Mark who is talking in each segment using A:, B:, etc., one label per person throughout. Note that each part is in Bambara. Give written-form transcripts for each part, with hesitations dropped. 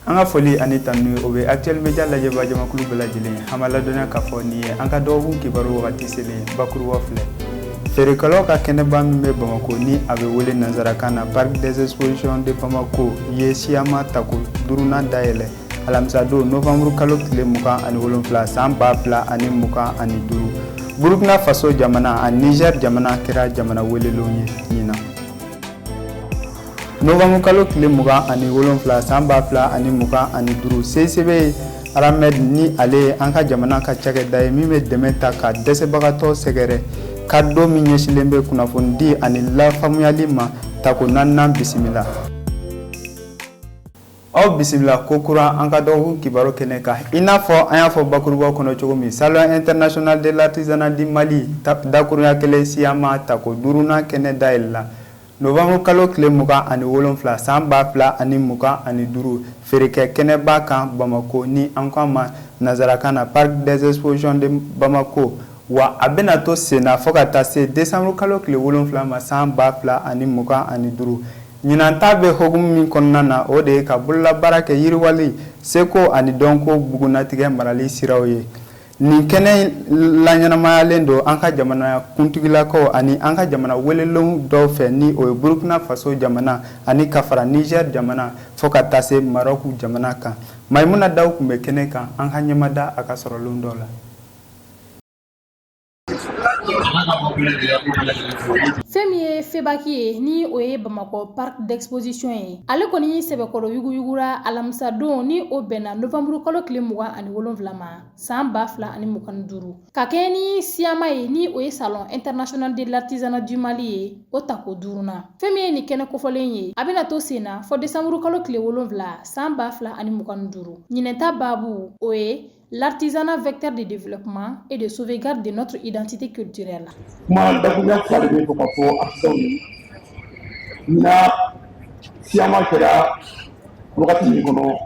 A: An ka foli ani tanu o bɛ Actuel Media lajɛbaa jamakulu bɛɛ lajɛlen ye. An b'a ladɔnniya k'a fɔ nin ye an ka dɔgɔkun kibaru wagati selen ye. Bakuruba filɛ. Feerekɛlaw ka kɛnɛba min bɛ Bamako ni a bɛ wele nansarakan na Parc des expositions de Bamako ye SIAMA tako duurunan dayɛlɛ alamisadon novembre kalo tile 27 san 2025. Burkina Faso jamana ani Niger jamana kɛra jamana welelenw ye ɲinan. Novembre kalo tile 27 san 2025, CICB ARAMED ni ale ye an ka jamana ka cakɛda ye min bɛ dɛmɛ ta ka dɛsɛbagatɔ sɛgɛrɛ ka don min ɲɛsinlen bɛ kunnafonidi ani lafaamuyali ma tako naaninan bisimila. Aw bisimila ko kura an ka dɔgɔkun kibaru kɛnɛ kan. I n'a fɔ an y'a fɔ bakurubaw kɔnɔ cogo min, Salon international de l'artisanat du Mali dakurunya kelen SIAMA tako duurunan kɛnɛ dayɛlɛla novembre kalo tile 27 san 2025 feerekɛ kɛnɛba kan Bamako ni an ko a ma nansarakan na Parc des expositions de Bamako. Wa a bɛna to senna fo ka taa se décembre kalo tile 7 ma san 2025. Ɲinan ta bɛ hukumu min kɔnɔna na, o de ye ka bololabaara kɛ yiriwali, seko ani dɔnko bugunnatigɛ marali siraw ye. Nin kɛnɛ laɲɛnamayalen don an ka jamana kuntigilakaw ani an ka jamana welelenw dɔw fɛ, ni o ye Burkina Faso jamana ani ka fara Niger jamana fo ka taa se Maroc jamana kan. Mayimuna Daw tun bɛ kɛnɛ kan, an ka ɲɛmada a ka sɔrɔlenw dɔw la.
B: Fɛn min ye FEBAC ye, ni o ye Bamakɔ Parc d'exposition ye, ale kɔni sɛbɛkɔrɔ yuguyugura alamisadon, ni o bɛnna novembre kalo tile 27 ma san 2025, ka kɛɲɛ ni SIAMA ye, ni o ye Salon international de l'artisanat du Mali ye, o tako duurunan. Fɛn min ye nin kɛnɛ kofɔlen ye, a bɛna to sen na fɔ décembre kalo tile 7 san 2025. Ɲinan ta baabu, o ye l'artisanat, vecteur de développement et de sauvegarde de notre identité culturelle.
C: Kuma dakuruɲa fila de bɛ fɔ ka fɔ artisanw ye. Ɲinan SIAMA kɛra wagati min kɔnɔ,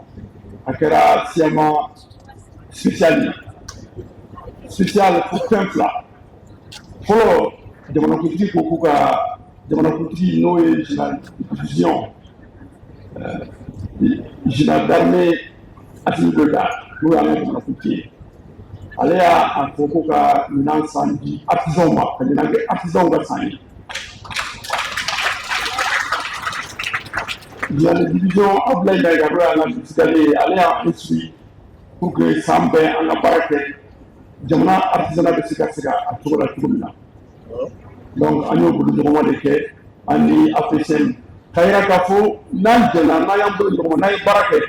C: a kɛra SIAMA spécial ye, spécial fo fɛn fila. Fɔlɔ, jamanakuntigi ko k'u ka jamanakuntigi, n'o ye général division, général d'armée Assimi Goïta, n'o y'an ka jamanakuntigi ye, ale y'a fɔ ko ka ɲinan san di artisanw ma, ka ɲinan kɛ artisanw ka san ye. Général de division Abdoulaye Maïga, n'o y'an ka minisiri ye, ale y'an instruit pour que san bɛɛ an ka baara kɛ jamana artisanat bɛ se ka segin a cogo la cogo min na. Donc an y'o boloɲɔgɔnma de kɛ an ni APCM, k'a yira k'a fɔ n'an jɛnna, n'an y'an bolo ɲɔgɔn ma, n'an ye baara kɛ.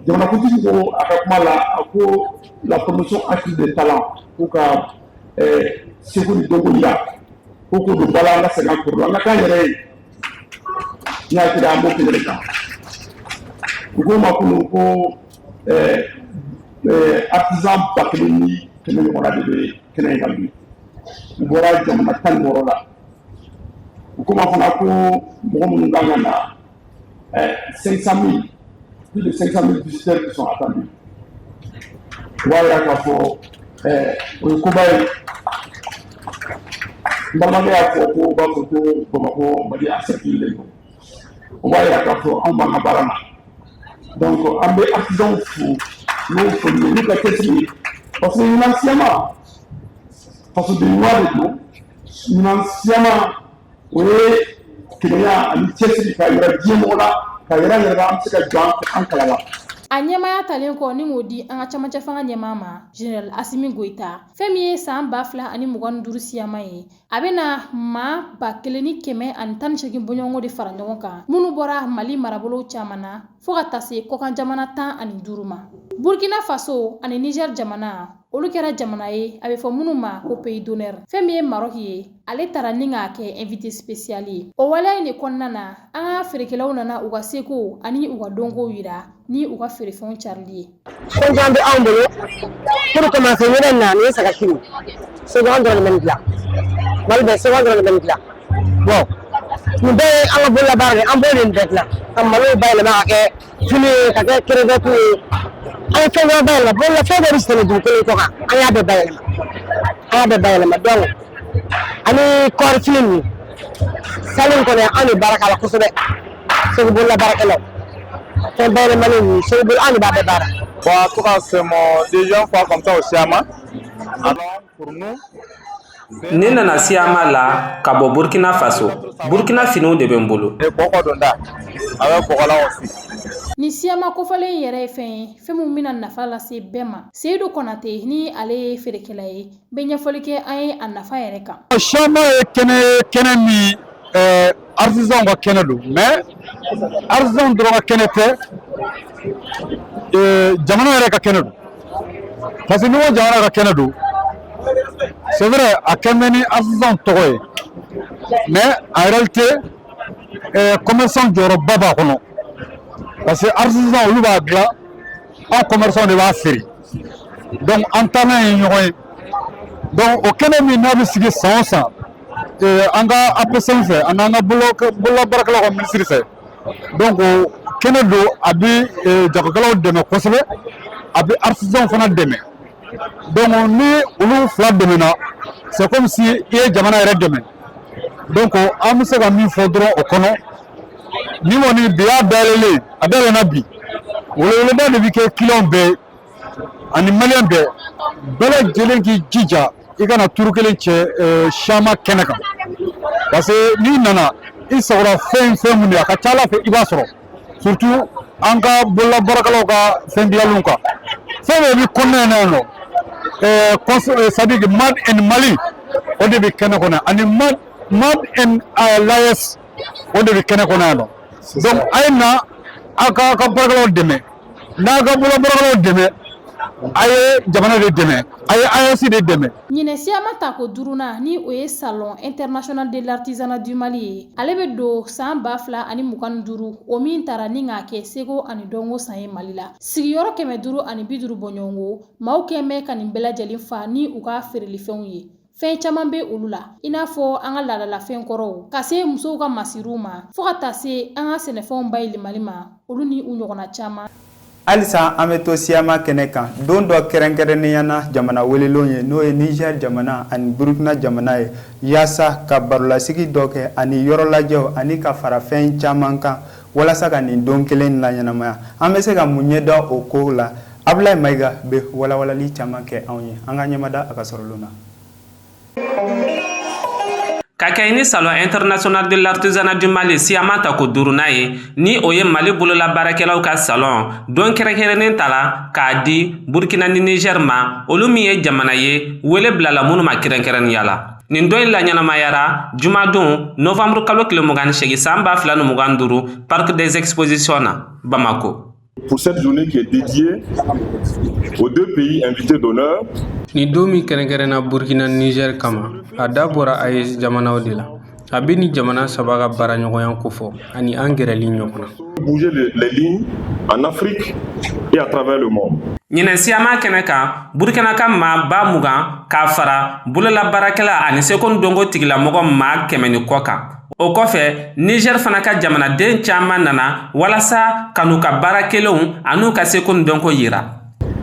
C: Jamanakuntigi ko a ka kuma la, a ko la promotion active des talents, ko ka seko ni dɔnko yira, ko k'o don ba la, an ka segin an kɔrɔ la, an ka k'an yɛrɛ ye. N y'a kɛ an b'o kɛ de kan. U ko ma kunun ko artisan 1100 ɲɔgɔnna de bɛ kɛnɛ in kan bi. U bɔra jamana 16 la. U ko ma fana ko mɔgɔ minnu kan ka na, 500 000, plus de 500 000 visiteurs qui sont attendus. O b'a yira k'a fɔ o ye koba ye. N balimakɛ y'a fɔ ko u b'a fɔ ko Bamakɔ Mali encerclé don. O b'a yira k'a fɔ anw b'an ka baara la. Donc an bɛ artisanw fo n'o foli ye, n'u ka cɛsiri ye, parce que ɲinan SIAMA fasoden ɲuman de don. Ɲinan SIAMA, o ye kelenya ani cɛsiri k'a yira diɲɛ mɔgɔ la, k'a yira yɛrɛ la an bɛ se ka jɔ an kala la.
B: A ɲɛmaaya talen kɔ ni k'o di an ka camancɛ fanga ɲɛmaa ma, Général Assimi Goïta, fɛn min ye san 2025 SIAMA ye, a bɛna maa 1118 bɔɲɔgɔnko de fara ɲɔgɔn kan, minnu bɔra Mali marabolo caman na fo ka taa se kɔkan jamana 15 ma. Burkina Faso ani Niger jamana, olu kɛra jamana ye a bɛ fɔ minnu ma ko pays d'honneur. Fɛn min ye Maroc ye, ale taara ni k'a kɛ invité spécial ye. O waleya in de kɔnɔna na, an ka feerekɛlaw nana u ka seko ani u ka dɔnkow yira ni u ka feerefɛnw carili ye.
D: Fɛn caman bɛ anw bolo pour commencer. Ɲinɛ na nin ye sagasi ye, segu dɔrɔn de bɛ nin dilan, Mali bɛɛ segu dɔrɔn de bɛ nin dilan. Bon, nin bɛɛ ye an ka bololabaara de ye. An b'o de bɛɛ dilan ka malo bayɛlɛma ka kɛ fini ye, ka kɛ crevette ye. An ye fɛn caman bayɛlɛma bolola, fɛn bɛɛ bɛ sɛnɛ dugukolo kɔ kan, an y'a bɛɛ bayɛlɛma, an y'a bɛɛ bayɛlɛma. Donc ani kɔɔri fini ninnu, salle in kɔnɔ, an de baara k'a la kosɛbɛ, Segu bolola baarakɛlaw. Fɛn bayɛlɛmalen ninnu, segu bolo, an de b'a bɛɛ baara.
E: Bon, en tout cas, c'est mon deuxième fois comme ça au SIAMA. Alors, pour nous,
F: Ne nana Siyama la ka bɔ Burkina Faso. Burkina finiw de bɛ n bolo.
E: Et bɔgɔ donda, avec bɔgɔlan aussi.
B: Ni Siyama kofɔlen yɛrɛ ye fɛn ye, fɛn min bɛna nafa lase bɛɛ ma. Seyidu Kɔnate, ni ale ye feerekɛla ye, bɛ ɲɛfɔli kɛ an ye a nafa yɛrɛ kan.
C: SIAMA ye kɛnɛ ye, kɛnɛ min artisan ka kɛnɛ don, mais artisan dɔrɔn ka kɛnɛ tɛ, jamana yɛrɛ ka kɛnɛ don. Parce que ni ko jamana ka kɛnɛ don, c'est vrai, a kɛn bɛ ni artisan tɔgɔ ye, mais en réalité commerçant jɔyɔrɔba b'a kɔnɔ, parce que artisan olu b'a dilan, anw commerçant de b'a feere. Donc an taalan ye ɲɔgɔn ye. Donc o kɛnɛ min n'a bɛ sigi san o san, an ka APSM fɛ ani an ka bololabaarakɛlaw ka minisiri fɛ, donc o kɛnɛ don, a bɛ jagokɛlaw dɛmɛ kosɛbɛ, a bɛ artisanw fana dɛmɛ. Donc ni olu fila dɛmɛna, c'est comme si i ye jamana yɛrɛ dɛmɛ. Donc an bɛ se ka min fɔ dɔrɔn o kɔnɔ, ni kɔni bi y'a dayɛlɛlen, a dayɛlɛnna bi, weleweleda de bɛ kɛ client bɛɛ ani malien bɛɛ, bɛɛ lajɛlen k'i jija i kana turu kelen cɛ Siyama kɛnɛ kan, parce que n'i nana i sagora fɛn fɛn mun de, a ka ca Ala fɛ i b'a sɔrɔ, surtout an ka bololabaarakɛlaw ka fɛn dilanlenw kan. Fɛn bɛɛ bɛ kɔnɔna in na yan nɔ, c'est à dire que Made in Mali, o de bɛ kɛnɛ kɔnɔ, ani Made in l'AES, o de bɛ kɛnɛ kɔnɔ yan nɔ. Donc a ye na aw ka aw ka baarakɛlaw dɛmɛ. N'a ka bololabaarakɛlaw dɛmɛ, a ye jamana de dɛmɛ, a ye AES de dɛmɛ.
B: Ɲinɛ Siyama tako duurunan, ni o ye Salon international de l'artisanat du Mali ye, ale bɛ don san 2025, o min taara ni k'a kɛ seko ani dɔnko san ye Mali la. Sigiyɔrɔ 550 bɔɲɔgɔnko, maaw kɛn bɛ ka nin bɛɛ lajɛlen fa ni u ka feerelifɛnw ye. Fɛn caman bɛ olu la, i n'a fɔ an ka laadalafɛn kɔrɔw, ka se musow ka masiriw ma, fo ka taa se an ka sɛnɛfɛnw bayɛlɛmali ma, olu ni u ɲɔgɔnna caman.
A: Halisa an bɛ to Siyama kɛnɛ kan. Don dɔ kɛrɛnkɛrɛnnenya na jamana welelenw ye, n'o ye Niger jamana ani Burukina jamana ye, yaasa ka barolasigi dɔ kɛ ani yɔrɔ lajɛw ani ka fara fɛn caman kan walasa ka nin don kelen laɲɛnamaya. An bɛ se ka mun ɲɛdɔn o ko la? Abulayi Mayiga bɛ walawalali caman kɛ anw ye. An ka ɲɛmada a ka sɔrɔ na.
F: Ka kɛ ni Salon international de l'artisanat du Mali Siyama tako duurunan ye, ni o ye Mali bolola baarakɛlaw ka salon, don kɛrɛnkɛrɛnnen tala k'a di Burkina ni Niger ma, olu min ye jamana ye wele bilala minnu ma kɛrɛnkɛrɛnnenya la. Nin don in laɲɛnamayara jumadon, novembre kalo tile 28 san 2025, Parc des expositions na Bamako.
G: Pour cette journée qui est dédiée aux deux pays invités d'honneur,
H: Ni don min kɛrɛnkɛrɛnna Burkina, Niger kama, a da bɔra AES jamanaw de la. A bɛ ni jamana saba ka baaraɲɔgɔnya kofɔ ani an gɛrɛli ɲɔgɔn na.
G: Bouger les lignes en Afrique et à travers le monde.
F: Ɲinɛ Siyama kɛnɛ kan, Burkina ka maa 20 000 k'a fara bololabaarakɛla ani seko ni dɔnko tigilamɔgɔ maa 100 ni kɔ kan. O kɔfɛ, Niger fana ka jamanaden caman nana walasa ka n'u ka baara kelenw an'u ka seko ni dɔnko yira.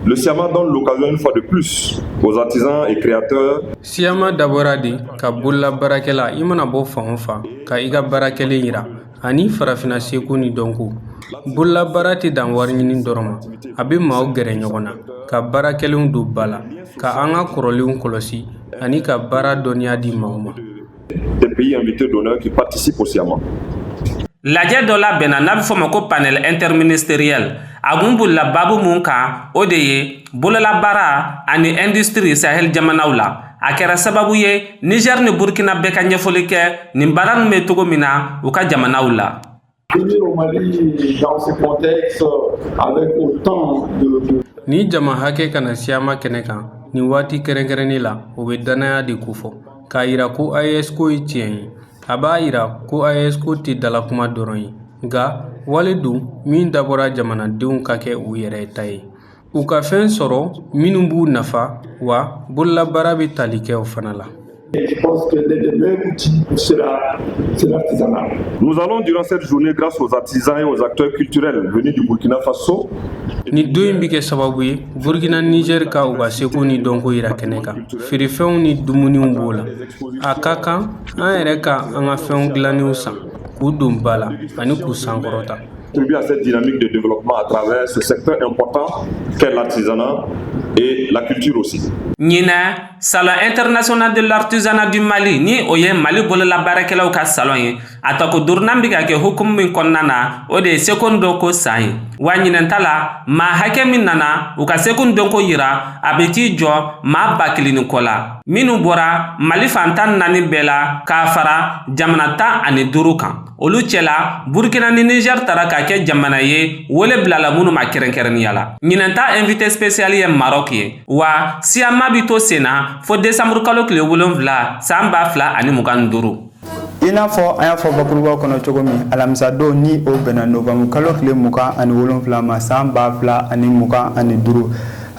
G: Le SIAMA donne l'occasion une fois de plus aux artisans et créateurs
H: Siyama dabɔra de ka bololabaarakɛla, i mana bɔ fan o fan, ka i ka baara kɛlen yira ani farafinna seko ni dɔnko. Bololabaara tɛ dan wari ɲini dɔrɔn ma, a bɛ maaw gɛrɛ ɲɔgɔn na, ka baara kɛlenw don ba la, ka an ka kɔrɔlenw kɔlɔsi ani ka baara dɔnniya di maaw ma.
G: Des pays invités d'honneur qui participent au SIAMA.
F: Lajɛ dɔ labɛnna n'a bɛ fɔ o ma ko panel interministériel. A kun bolila baabu mun kan, o de ye bololabaara ani industrie Sahel jamanaw la. A kɛra sababu ye Niger ni Burkina bɛɛ ka ɲɛfɔli kɛ nin baara ninnu bɛ cogo min na u ka jamanaw la.
C: Venir au Mali dans ce contexte avec autant de
H: Ni jama hakɛ kana Siyama kɛnɛ kan nin waati kɛrɛnkɛrɛnnen la, o bɛ dannaya de kofɔ, k'a yira ko AES ko ye tiɲɛ ye. A b'a yira ko AES ko tɛ dalakuma dɔrɔn ye, nka wale don min dabɔra jamanadenw ka kɛ u yɛrɛ ta ye, u ka fɛn sɔrɔ minnu b'u nafa. Wa bololabaara bɛ tali kɛ o fana la.
C: Je pense que l'un des meilleurs outils pour cela, c'est l'artisanat.
G: Nous allons durant cette journée, grâce aux artisans et aux acteurs culturels venus du Burkina Faso,
H: Ni don in bɛ kɛ sababu ye Burkina, Niger ka u ka seko ni dɔnko yira kɛnɛ kan. Feerefɛnw ni dumuniw b'o la. A ka kan an yɛrɛ ka an ka fɛnw dilannenw san k'u don ba la ani k'u sankɔrɔta.
G: Contribuer à cette dynamique de développement à travers ce secteur important qu'est l'artisanat et la culture aussi.
F: Ɲinɛ, Salon international de l'artisanat du Mali, ni o ye Mali bolola baarakɛlaw ka salon ye, a tako duurunan bɛ ka kɛ hukumu min kɔnɔna na, o de ye seko ni dɔnko san ye. Wa ɲinɛn ta la, maa hakɛ min nana u ka seko ni dɔnko yira, a bɛ t'i jɔ maa 1000 ni kɔ la, minnu bɔra Mali fan 14 bɛɛ la, k'a fara jamana 15 kan. Olu cɛla, Burkina ni Niger tara k'a kɛ jamana ye wele bilala minnu ma kɛrɛnkɛrɛnnenya la. Ɲinɛn ta invité spécial ye Maroc ye. Wa siyama bi to sen na fo décembre kalo tile 7 san 2025.
A: I n'a fɔ an y'a fɔ bakurubaw kɔnɔ cogo min, alamisadon ni o bɛnna novembre kalo tile 27 ma san 2025,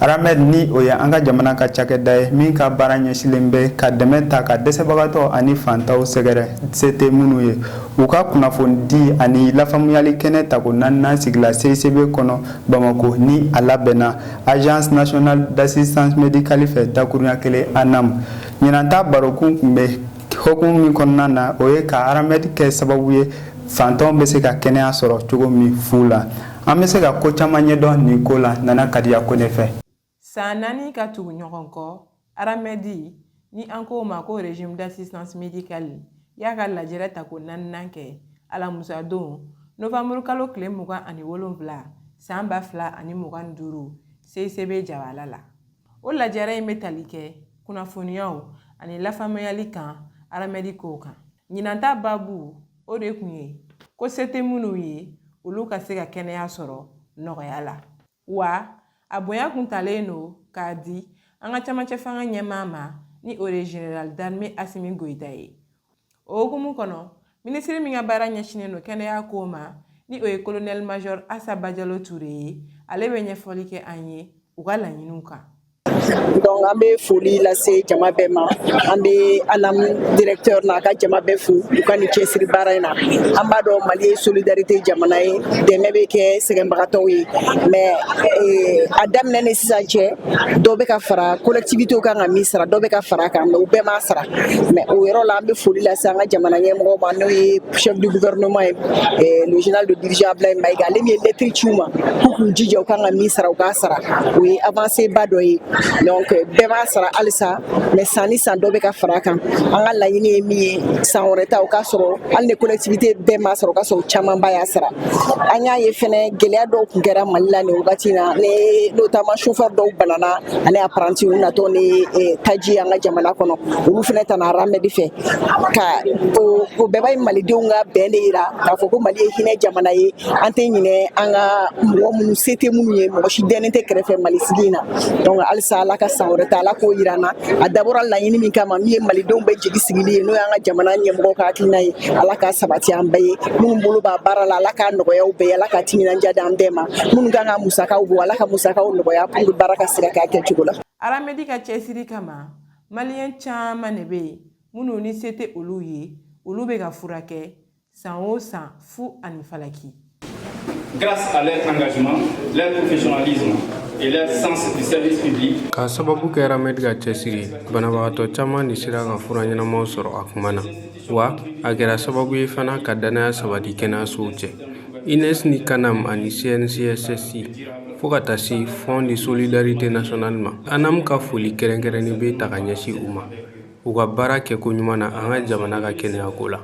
A: ARAMED, ni o ye an ka jamana ka cakɛda ye min ka baara ɲɛsilen bɛ ka dɛmɛ ta ka dɛsɛbagatɔ ani fantaw sɛgɛrɛ se tɛ minnu ye, u ka kunnafonidi ani lafaamuyali kɛnɛ tako naaninan sigila CICB kɔnɔ Bamako, ni a labɛnna Agence nationale d'assistance médicale fɛ, dakurunya kelen ANAM. Ɲinan ta barokun tun bɛ hokumu min kɔnɔna na, o ye ka ARAMED kɛ sababu ye fantanw bɛ se ka kɛnɛya sɔrɔ cogo min fu la. An bɛ se ka ko caman ɲɛdɔn nin ko la Nana Kadiya Kone fɛ.
I: San 4 ka tugu ɲɔgɔn kɔ, ARAMED, ni an k'o ma ko Régime d'assistance médicale, y'a ka lajɛrɛ tako naaninan kɛ alamusadon novanburu kalo tile 27 san 2025 CICB jabala la. O lajɛrɛ in bɛ tali kɛ kunnafoniyaw ani lafaamuyali kan ARAMED kow kan. Ɲinan ta babu, o de kun ye ko se tɛ minnu ye, olu ka se ka kɛnɛya sɔrɔ nɔgɔya la. Wa a bonya kun talen don k'a di an ka camancɛ fanga ɲɛmaa ma, ni o de général d'armée Assimi Goïta ye. O hukumu kɔnɔ, minisiri min ka baara ɲɛsinnen don kɛnɛya ko ma, ni o ye colonel major Assa Badiallo Touré ye, ale bɛ ɲɛfɔli kɛ an ye u ka laɲiniw kan.
J: Donc an bɛ foli lase jama bɛɛ ma. An bɛ ANAM directeur n'a ka jama bɛɛ fo u ka nin cɛsiri baara in na. An b'a dɔn Mali ye solidarité jamana ye, dɛmɛ bɛ kɛ sɛgɛnbagatɔw ye, mais a daminɛ ni sisan cɛ, dɔ bɛ ka fara collectivité kan ka min sara, dɔ bɛ ka fara a kan, mais u bɛɛ m'a sara. Mais o yɔrɔ la, an bɛ foli lase an ka jamana ɲɛmɔgɔw ma, n'o ye chef du gouvernement ye, le général de division Ablaye Maïga. Ale min ye lettre ci u ma k'u k'u jija, u kan ka min sara, u k'a sara, o ye avancée ba dɔ ye. Donc bɛɛ b'a sara halisa, mais san ni san dɔ bɛ ka fara a kan. An ka laɲini ye min ye, san wɛrɛ ta, o k'a sɔrɔ hali ni collectivité bɛɛ m'a sɔrɔ, o k'a sɔrɔ camanba y'a sara. An y'a ye fɛnɛ, gɛlɛya dɔw tun kɛra Mali la nin wagati in na, ni notamment chauffeur dɔw banana ani apprenti, u natɔ ni taji an ka jamana kɔnɔ. Olu fɛnɛ tana ARAMED fɛ ka o bɛɛ b'a ye malidenw ka bɛn de yira k'a fɔ ko Mali ye hinɛ jamana ye. An tɛ ɲinɛ an ka mɔgɔ minnu se tɛ minnu ye, mɔgɔ si dɛnnen tɛ kɛrɛfɛ Mali sigi in na. Donc halisa, Ala ka san wɛrɛ ta, Ala k'o yira an na. A dabɔra laɲini min kama, min ye malidenw bɛɛ jigi sigili ye, n'o y'an ka jamana ɲɛmɔgɔw ka hakilina ye, Ala k'a sabati an bɛɛ ye. Minnu bolo b'a baara la, Ala k'a nɔgɔya u bɛɛ ye, Ala ka timinandiya d'an bɛɛ ma. Minnu kan ka musakaw bɔ, Ala ka musakaw nɔgɔya pour que baara ka se ka kɛ a kɛcogo la.
I: ARAMED ka cɛsiri kama, maliyɛn caman de bɛ yen minnu ni se tɛ olu ye, olu bɛ ka furakɛ san o san fu ani falaki.
K: Grâce à leur engagement, leur professionnalisme et leur sens du service public,
H: K'a sababu kɛ ARAMED ka cɛsiri, banabagatɔ caman de sera ka fura ɲɛnamaw sɔrɔ a kuma na. Wa a kɛra sababu ye fana ka dannaya sabati kɛnɛyasow cɛ, INES ni CANAM ani CNCSS, fo ka taa se Fonds de solidarité nationale ma. ANAM ka foli kɛrɛnkɛrɛnnen bɛ ta ka ɲɛsin u ma u ka baara kɛko ɲuman na an ka jamana ka kɛnɛyako la.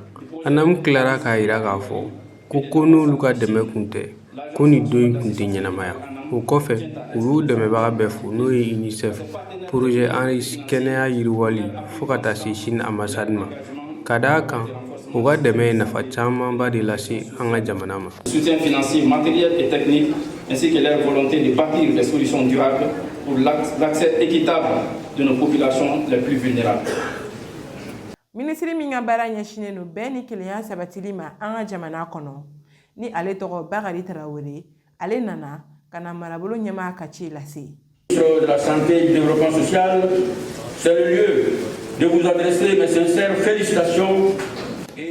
H: ANAM tilara k'a yira k'a fɔ ko n'olu ka dɛmɛ kun tɛ, ko nin don in kun tɛ ɲɛnamaya. O kɔfɛ, u y'u dɛmɛbaga bɛɛ fo, n'o ye UNICEF, projet ANRIS, kɛnɛya yiriwali, fo ka taa se Chine ambassade ma, ka d'a kan u ka dɛmɛ ye nafa camanba de lase an ka jamana ma.
K: Soutien financier, matériel et technique, ainsi que leur volonté de bâtir des solutions durables pour l'accès équitable de nos populations les plus vulnérables.
I: Minisiri min ka baara ɲɛsinnen don bɛn ni kelenya sabatili ma an ka jamana kɔnɔ, ni ale tɔgɔ Bakari Tarawele, ale nana ka na marabolo ɲɛmaa ka ci lase.
K: De la Santé et du Développement social, c'est le lieu de vous adresser mes sincères félicitations.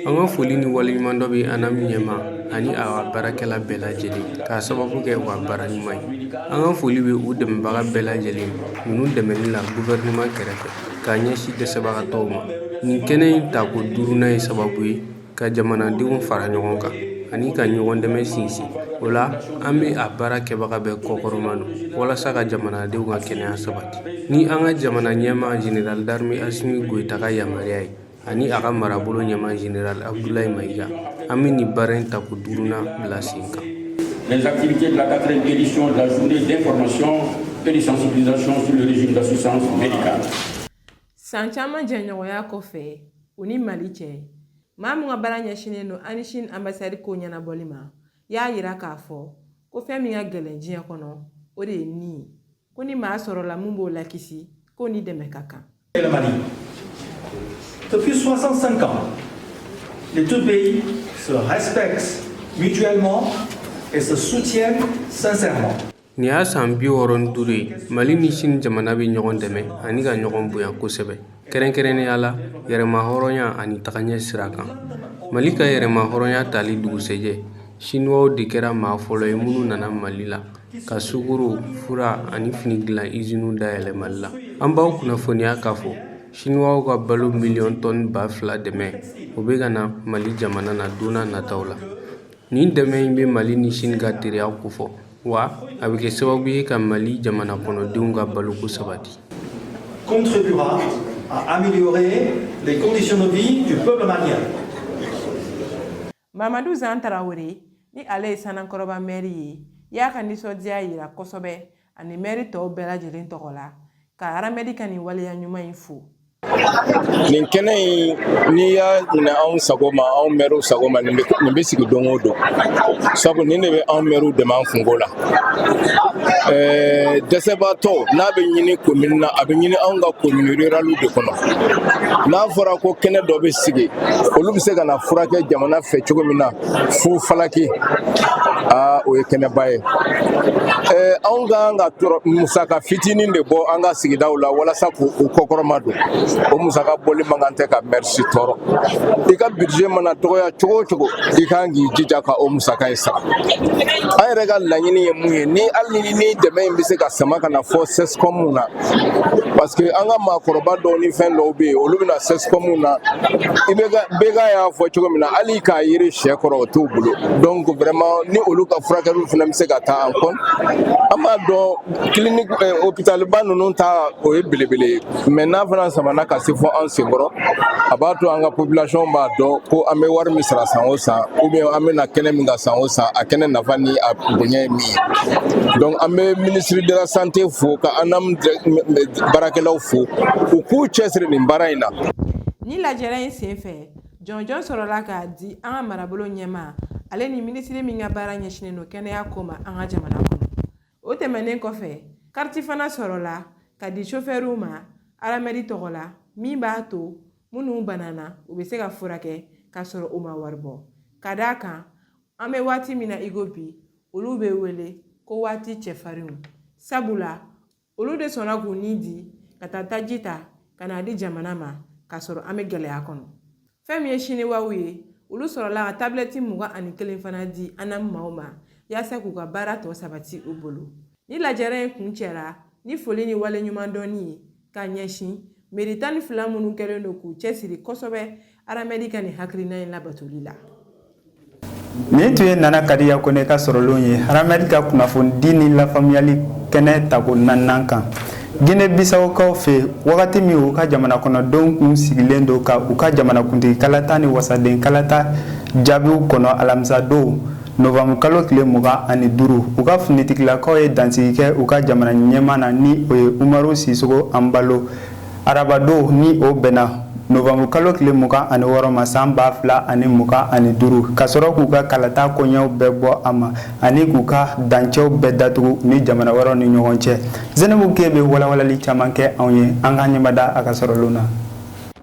H: An ka foli ni waleɲumandɔ bɛ ANAM ɲɛma ani a ka baarakɛla bɛɛ lajɛlen, k'a sababu kɛ u ka baara ɲuman ye. An ka foli bɛ u dɛmɛbaga bɛɛ lajɛlen ninnu dɛmɛni la gouvernement kɛrɛfɛ k'a ɲɛsin dɛsɛbagatɔw ma. Nin kɛnɛ in tako duurunan ye sababu ye ka jamanadenw fara ɲɔgɔn kan ani ka ɲɔgɔn dɛmɛ sinsin. O la, an bɛ a baara kɛbaga bɛɛ kɔkɔrɔma don walasa ka jamanadenw ka kɛnɛya sabati. Ni an ka jamana ɲɛmaa Général d'armée Asimi Goyita ka yamaruya ye ani a ka marabolo ɲɛmaa Général Abdoulaye Maïga, an bɛ nin baara in tako duurunan bila sen kan.
K: Les activités de la quatrième édition de la journée d'information et de sensibilisation sur le régime d'assistance médicale.
I: San caman jɛɲɔgɔnya kɔfɛ u ni Mali cɛ, maa min ka baara ɲɛsinnen don ani Chine ambassade ko ɲɛnabɔli ma y'a yira k'a fɔ ko fɛn min ka gɛlɛn diɲɛ kɔnɔ, o de ye ni ye, ko ni maa sɔrɔla mun b'o lakisi, k'o ni dɛmɛ ka kan.
L: Le Mali. Depuis 65 ans, les deux pays se respectent mutuellement et se soutiennent sincèrement.
H: Nin y'a san 65 ye, Mali ni Sini jamana bɛ ɲɔgɔn dɛmɛ ani ka ɲɔgɔn bonya kosɛbɛ, kɛrɛnkɛrɛnnenya la yɛrɛma hɔrɔnya ani tagaɲɛ sira kan. Mali ka yɛrɛma hɔrɔnya tali dugusɛjɛ, Sinuwaw de kɛra maa fɔlɔ ye minnu nana Mali la ka sukaro, fura ani fini dilan iziniw dayɛlɛ Mali la. An b'aw kunnafoniya k'a fɔ Sinuwaw ka balo miliyɔn tɔni 2000 dɛmɛ, o bɛ ka na Mali jamana na don n'a nataw la. Nin dɛmɛ in bɛ Mali ni Sini ka teriya kofɔ, wa a bɛ kɛ sababu ye ka Mali jamana kɔnɔdenw ka baloko sabati.
L: Contribuera à améliorer les conditions de vie du peuple malien.
I: Mamadu Zan Tarawele, ni ale ye Sanankɔrɔba mɛri ye, y'a ka nisɔndiya yira kosɛbɛ ani mɛri tɔw bɛɛ lajɛlen tɔgɔ la ka ARAMED ka nin waleya ɲuman in fo.
E: Nin kɛnɛ in, n'i y'a minɛ anw sago ma, anw mɛriw sago ma, nin bɛ sigi don o don, sabu nin de bɛ anw mɛriw dɛmɛ an kunko la. Dɛsɛbaatɔ n'a bɛ ɲini commune na, a bɛ ɲini anw ka commune rurale de kɔnɔ. N'a fɔra ko kɛnɛ dɔ bɛ sigi, olu bɛ se ka na furakɛ jamana fɛ cogo min na fu falaki, aa, o ye kɛnɛba ye. Anw ka kan ka musaka fitinin de bɔ an ka sigidaw la walasa k'u kɔkɔrɔma don. O musaka bɔli man kan tɛ ka maire si tɔɔrɔ. I ka budget mana dɔgɔya cogo o cogo, i kan k'i jija ka o musaka in sara. An yɛrɛ ka laɲini ye mun ye, ni hali ni dɛmɛ in bɛ se ka sama ka na fɔ CSCOM na, parce que an ka maakɔrɔba dɔw ni fɛn dɔw bɛ yen, olu bɛna CSCOM na, i bɛ BK y'a fɔ cogo min na, hali k'a yiri sɛ kɔrɔ, o t'u bolo. Donc vraiment, ni olu ka furakɛliw fana bɛ se ka taa en compte, an b'a dɔn clinique, hôpital ba ninnu ta, o ye belebele ye, mais n'a fana samana ka se fɔ an senkɔrɔ, a b'a to an ka population b'a dɔn ko an bɛ wari min sara san o san, ou bien an bɛna kɛnɛ min kan san o san, a kɛnɛ nafa ni a bonya ye min ye. Donc an bɛ ministre de la Santé fo, ka ANAM baarakɛlaw fo, u k'u cɛsiri nin baara in na.
I: Ni lajɛrɛ in senfɛ, jɔnjɔn sɔrɔla k'a di an ka marabolo ɲɛmaa ale ni minisiri min ka baara ɲɛsinnen don kɛnɛya ko ma an ka jamana kɔnɔ. O tɛmɛnen kɔfɛ, kariti fana sɔrɔla ka di sofɛriw ma ARAMED tɔgɔ la, min b'a to minnu banana, u bɛ se ka furakɛ k'a sɔrɔ u ma wari bɔ, ka d'a kan an bɛ waati min na i ko bi, olu bɛ wele ko waati cɛfarinw, sabula olu de sɔnna k'u ni di ka taa taji ta ka n'a di jamana ma k'a sɔrɔ an bɛ gɛlɛya kɔnɔ. Fɛn min ye siniwaw ye, olu sɔrɔla ka tabilɛti 21 fana di ANAM maaw ma yaasa k'u ka baara tɔ sabati u bolo. Ni lajɛrɛ in kun cɛra ni foli ni waleɲuman dɔnni ye ka ɲɛsin meri 12 minnu kɛlen don k'u cɛsiri kosɛbɛ ARAMED ka nin hakilina in labatoli la.
A: Nin tun ye Nana Kadiya Kone ka sɔrɔlenw ye ARAMED ka kunnafonidi ni lafaamuyali kɛnɛ tako naaninan kan Gine Bisawukaw fɛ, wagati min u ka jamana kɔnɔdenw kun sigilen don ka u ka jamanakuntigi kalata ni wasaden kalata jaabiw kɔnɔ alamisadon novanburu kalo tile 25. U ka finitigilakaw ye dansigi kɛ u ka jamana ɲɛmaa na, ni o ye Umaru Sisoko Anbalo, arabadon ni o bɛnna novanburu kalo tile 26 ma san 2025, ka sɔrɔ k'u ka kalata koɲɛw bɛɛ bɔ a ma ani k'u ka dancɛw bɛɛ datugu ni jamana wɛrɛw ni ɲɔgɔn cɛ. Zenabu Ke bɛ walawalali caman kɛ anw ye, an ka ɲɛmada a ka sɔrɔlenw na.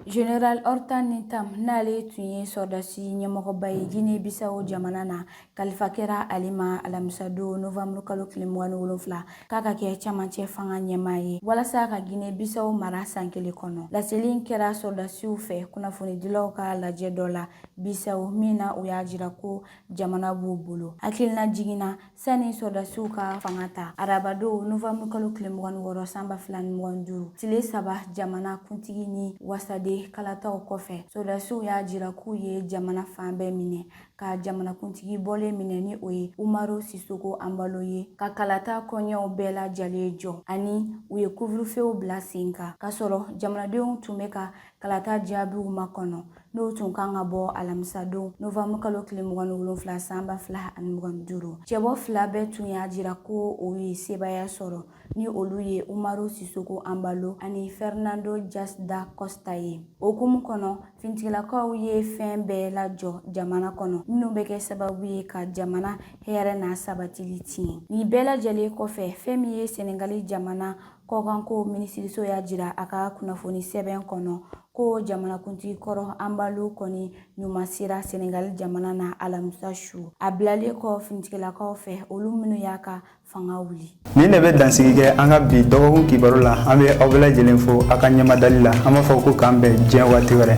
M: Général Horta N'Tam, n'ale tun ye sɔrɔdasi ɲɛmɔgɔba ye Guinée Bissau jamana na, kalifa kɛra ale ma alamisadon novembre kalo tile 27 k'a ka kɛ camancɛ fanga ɲɛmaa ye walasa ka Guinée Bissau mara san kelen kɔnɔ. Laseli in kɛra sɔrɔdasiw fɛ kunnafonidilaw ka lajɛ dɔ la Bissau, min na u y'a jira ko jamana b'u bolo. Hakilina jiginna sani sɔrɔdasiw ka fanga ta arabadon novembre kalo tile 26 san 2025, tile 3 jamana kuntigi ni wasaden kalataw kɔfɛ, sɔrɔdasiw y'a jira k'u ye jamana fan bɛɛ minɛ. Ka jamanakuntigi bɔlen minɛ, ni o ye Umaru Sisoko Anbalo ye, ka kalata kɔɲɛw bɛɛ lajɛlen jɔ, ani u ye couvre-feu bila sen kan, k'a sɔrɔ jamanadenw tun bɛ ka kalata jaabiw makɔnɔ, n'o tun kan ka bɔ alamisadon novanburu kalo tile 27 san 2025. Cɛbɔ fila bɛɛ tun y'a jira ko o ye sebaaya sɔrɔ, ni olu ye Umaru Sisoko Anbalo ani Fernando Dias da Costa ye. O hukumu kɔnɔ, finitigilakaw ye fɛn bɛɛ lajɔ jamana kɔnɔ minnu bɛ kɛ sababu ye ka jamana hɛrɛ n'a sabatili tiɲɛ. Nin bɛɛ lajɛlen kɔfɛ, fɛn min ye Senegali jamana kɔkanko minisiriso y'a jira a ka kunnafoni sɛbɛn kɔnɔ ko jamanakuntigi kɔrɔ Anbalo kɔni ɲuman sera Senegali jamana na alamisa su, a bilalen kɔ finitigilakaw fɛ, olu minnu y'a ka fanga wuli.
A: Nin de bɛ dansigi kɛ an ka bi dɔgɔkun kibaru la. An bɛ aw bɛɛ lajɛlen fo aw ka ɲɛmadali la. An b'a fɔ ko k'an bɛn diɲɛ waati wɛrɛ.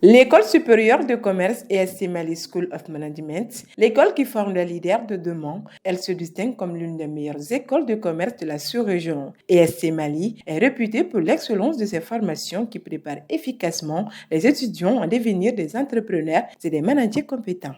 I: L'École supérieure de commerce ESC Mali School of Management, l'école qui forme les leaders de demain, elle se distingue comme l'une des meilleures écoles de commerce de la sous-région. ESC Mali est réputée pour l'excellence de ses formations qui préparent efficacement les étudiants à devenir des entrepreneurs et des managers compétents.